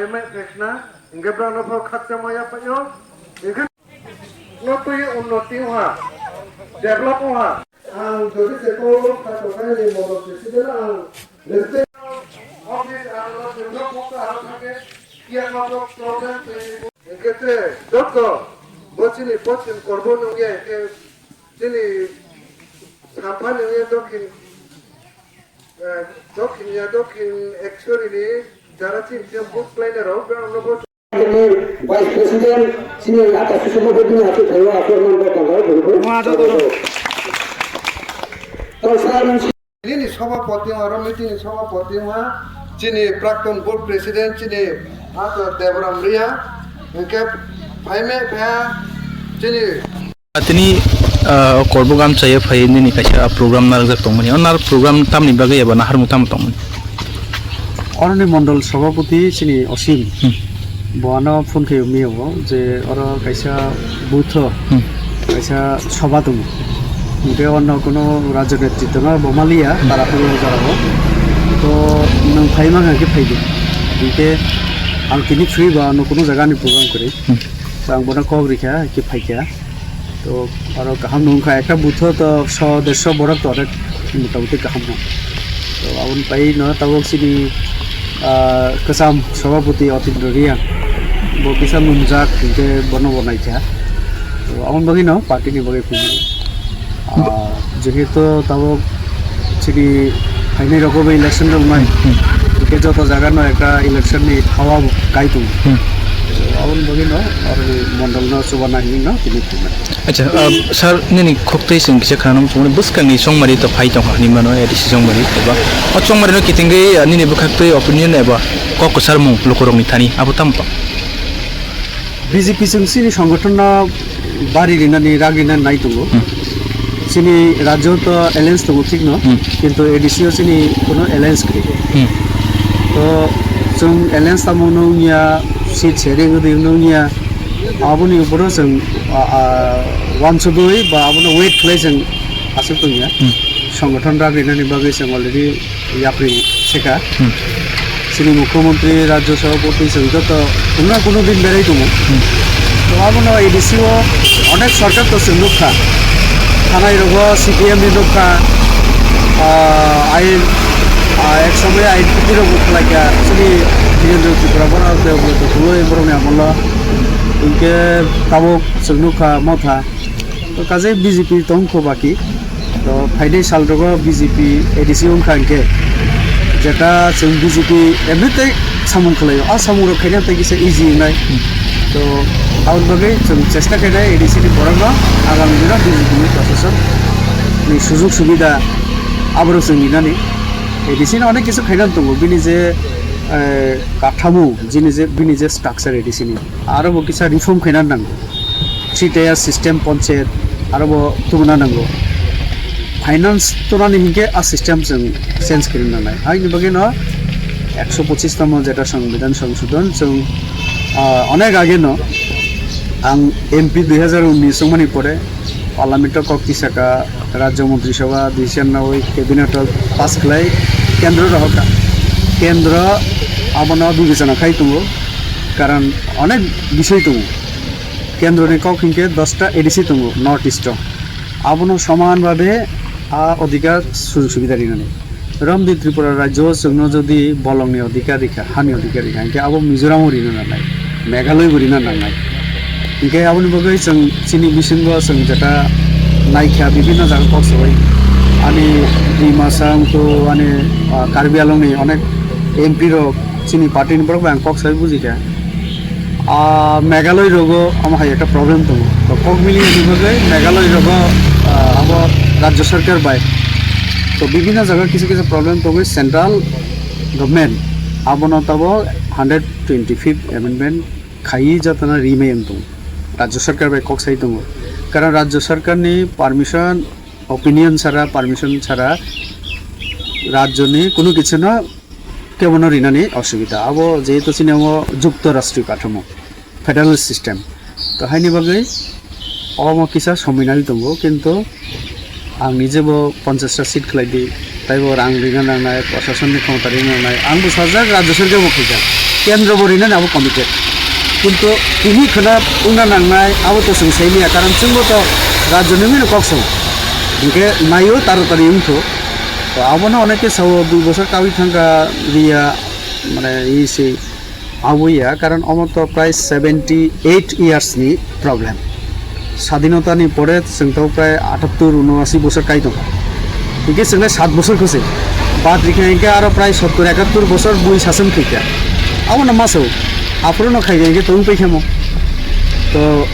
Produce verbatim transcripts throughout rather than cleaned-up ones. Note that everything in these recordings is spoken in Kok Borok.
Mai phekna, hingke brano pho khakchangma yaphaio, hingke no twi unnoti wngha, develop wngha. Ang jodi se kok khato khe ni mono president ang respect office ang no sendo kok aro thangke kiya ma problem twi hingke te jotto bo chini pochim korbo nungya hingke chini sampha nungya dokhin, eh, dokhin ya dokhin eksorini jara chini buk klaina rok ang no bo Vice President, senior ata susumo bini hati thayo akhir man ba tanggal bungkhu. Tau sa nini sabapati aro meeting ni sabapati ma chini prakton board president chini ata Deboram Ria, hingke phaime pha chini Tini, ah, o Korbok amchai phai nini kaisa program narwkjak tongmani. O nar program tamni bagwi eba naharmung tamo tongmani? Oroni mondol sabapati chini Osim. Hmm. Bo ano phone khe miyo bo je oro kaisa butho, Hmm. kaisa sabha tongo. Hingke ono kuno rajyo netritwno bo maliya, Hmm. Tarapur o jora o. To nwng phai mangkha khe phai di. Hingke ang tini free ba ano kuno jaga ni program kwrwi. Hmm. To ang bono kok rikha, hingke phai kha. To aro kaham nung kha ekta butho to so derso borok to onek motamoti kaham no. To aboni pai no tabok chini, ah, kwcham sabapati Otindra Reang bo kisa munjak hingke bono bo naikha. To aboni bagwi no party ni bagwi phungo. Ah, jehetu tabok chini phainai rogo bo election rok nai. Hmm. Hingke joto jaga no ekta election ni hawa kai tongo. Hmm. To aboni bagwi no aro mondol no chuba nai hinwi no tini phungo. Acha, ah, sir, nini khoktwi chwng kisa khana nung chukmani bwskangni chongmari to phai tongkha hinwi mano, A D C chongmari eba o chongmari no kitingwi, ah, nini bwkhaktwi opinion eba kok kwcharmung lukurokni thani abo tamo tong? B J P chwng chini songothon no bari rinani, rak rinani nai tongo. Hmm. Chini rajyo to alliance tongo thik no, Hmm. kintu A D C o chini kuno alliance kwrwi. Hmm. To chwng alliance tamo no wngya, seat sharing rwdi no wngya, aboni uporo chwng, a, a, wansugwi ba abono wait khlai chwng aswk tongya. Hmm. Songothon rak rinani bagwi chwng already yapri sekha. Hmm. Chini Mukhyamantri, Rajya Sabhapati chwng joto kuno na kuno din berai tongo. Hmm. To abono A D C o onek sarkar to chwng nukha. Thanai rogo C P M ni nukha. Ah, ain, ah, ek somoi ain khuti rok bo khlaikha. Chini Birendra Tripura bono tei bo to khuloi borokni amolo. Hinkhe tabuk chwng nukha Motha. To kaje B J P tongkho baki. To phainai sal rogo B J P A D C wngkha hinkhe, jeta chwng B J P emnitei samung khlaio, a samung rok khaina tei kisa easy wngnai. To aboni bagwi chwng chesta khainai A D C ni borokno agami dino B J P ni proshasok ni sujog subida aborok chwng ninani. A D C ni onek kisu khaina tongo, bini je, eh, kathamo, jini je, bini je structure A D C ni, aro bo kisa reform khaina nango. Three tier system panchayat aro bo tubuna nango. Finance tunani hinkhe a system chwng change khaina nangnai. Haini bagwi no ekso pochis tamo jeta Songbidan Songshodhon chwng, ah, onek age no ang M P dui hazar unnish wngmani pore Parliament o kok tisaka, Rajya Montri Sabha decision nawi cabinet o pass khlai kendro rohorkha. Kendro abono bibechona khai tongo, karon onek bisoi tongo. Kendroni kok hinkhe dosta A D C tongo North East o. Abono soman bhabe a odhikar sujog subida rinani. Romdi Tripura rajyo o chwngno jodi bolongni odhikar rikha, hani odhikar rikha, hinkhe abo Mizoram o rina nangnai, Meghalaya bo rina nangnai. Hinkhe aboni bagwi chwng chini bisingo chwng jeta naikha bibinno jaga kok sabai. Ani Dimasa wngkhu, ani, ah, Karbi Anglong ni onek M P rok chini party ni borok bai ang kok sabai bujikha. Ah, Meghalaya rogo omo hai ekta problem tongo. To kok mili ni bagwi Meghalaya rogo, ah, abo Rajya Sarkar bai. To bibinno jaga kisa kisa problem tongwi central government abono tabo hundred twenty fifth amendment khaiwi jotona rimai wng tongo. Rajya Sarkar bai kok sai tongo. Karon Rajya Sarkar ni permission, opinion sara, permission sara rajyo ni kunu kichuno kebono rinani osubida. Abo jehetu chini amo jukto rashtriyo kathamo, federal system. To haini bagwi omo kisa somoi nai tongo, kintu ang nije bo ponchash ta seat khlai di, taibo rang rina nangnai, proshasonni khomota rina nangnai, ang bo sajak, rajyo sarkar bo khaijak. Kendro bo rinani abo committed. Kintu tini khwna wngna nangnai abo to chwng sai manya, karon chwngbo to rajyoni mino kok song. Hinkhe naio taratari wngtho. To abono oneke sao dui bosor kawi thangkha riya, mane, isi abo ya, karon omo to prai seventy eight years ni problem. Sadinota ni pore chwng to prai atattor unoasi bosor kai tongkha. Hinkhe chwngle sat bosor khose. Bad rikha hinkhe aro prai sottor ekattor bosor bui sason khaikha. Abono masao. Aphuru no khaikha hinkhe to wngpai khamo. To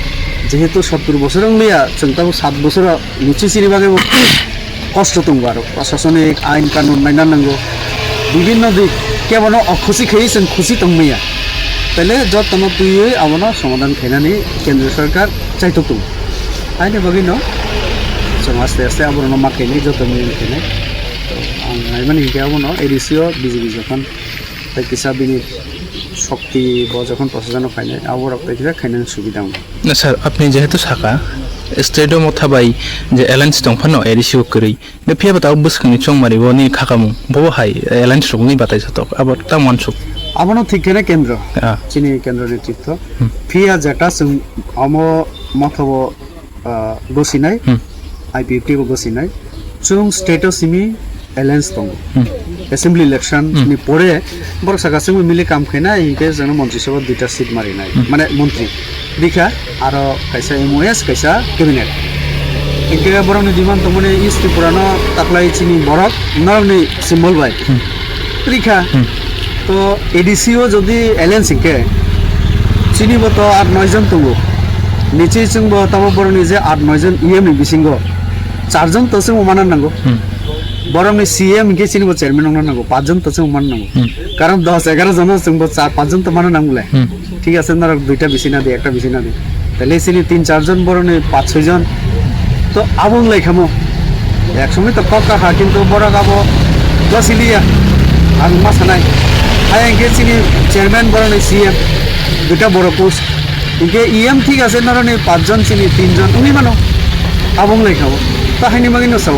jehetu sottor bosor wngliya, chwng tabo sat bosor nichi chini bagwi bo kosto tongo aro. Prasasonik ain kanun naina nango. Bibinno dik kebono okhusi khaiwi chwng khusi tongmaya. Tele jotono twiwi abono somadhan khainani Kendra Sarkar chaitok tongo. Haini bagwino chwng aste aste aborokno ma khainai, joto mili khainai. To ang naimani hinkhe abono A D C o B J P jokhon tei kisa bini shokti bo jokhon proshasano khainai, aborok tei kisa khainani subida wngo. Na sir, apni jehetu saka, state o motha bai je alliance tongphano A D C o kwrwi, phiya ba tabuk bwswkni chongmari bo nini khakamung, bobo hai alliance rokni batai satok, abo tamo uansuk. Abono thik kheno kendro, Ah. chini kendro netritwo. Hmm. Phiya jeta chwng omo motha bo, ah, gosinai, Hmm. I P F T bo gosinai. Chwng state o simi alliance tongo. Hmm. Assembly election Hmm. ni pore borok saka chwngbo mili kam khainai, hinkhe chwngno montri sabha duita seat marinai. Hmm. Mane montri rikha, aro kaisa M O S, kaisa cabinet. Hinkhe borokni demand tongmani East Tripura no taklai chini borok norokni symbol bai Hmm. rikha. Hmm. To A D C o jodi alliance hinkhe chini bo to at noi jon tongo. Nichi chwngbo tamo borokni je at noi jon E M ni bisingo char jon to chwngbo mana nango. Hmm. Borokni C M hinkhe chini bo chairman wngna nango, pach jon to chwngbo mana nango. Hmm. Karon dos egaro jon chwngbo char pach jon to mana nango le. Hmm. Thik ase, norok duita bisi nadi, ekta bisi nadi. Tele chini tin char jon borokni pach soi jon to abo wng lai khamo. Ek somoi to kok ka kha, kintu borok abo dosiliya. Ang ma sanai. Hai hinkhe chini chairman borokni C M, duita borok post. Hinkhe E M thik ase, norokni pach jon chini tin jon wngwi mano. Abo wng lai khamo. To haini bagwi no sao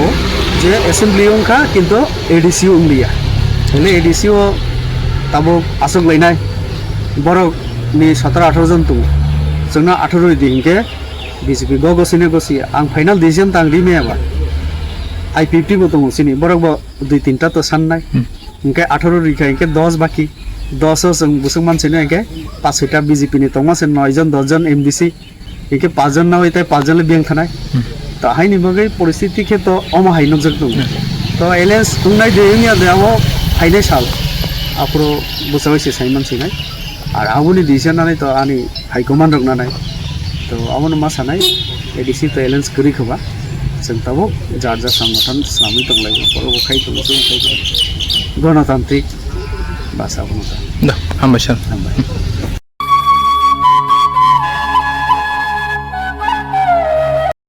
je assembly wng kha, kintu A D C o wng liya. Tele A D C o tabuk aswk lainai. Borok ni sotoro atharo jon tongo. Chwngno atharo rw di hinkhe B J P go gosine gosi ang final decision tang ri maya ba. I P F T bo tongo chini, borok bo dui tinta to sannai. Hmm. Hinkhe atharo rikha hinkhe dos baki. Dos o chwng bwswk mansino hinkhe pach soita B J P ni tongma se noi jon dos jon M D C. Hinkhe pach jon nawi tei pach jon le biyang thanai. Hmm. To haini bagwi poristiti khe to omo hai nukjak tongo. Hmm. To alliance wngnai de wngya de abo phainai sal. Aphuru bwsai se sai mansinai. Ar aboni decision nanai to ani high command rok nanai. To abono ma sanai, A D C to alliance kwrwi khoba. Chwng tabuk jar jar songothan swnamwi tonglaio. Borok bo khai tongo, chwng khai tongo. Gonotantrik basa abono ta. Da, hambai sir. Hambai.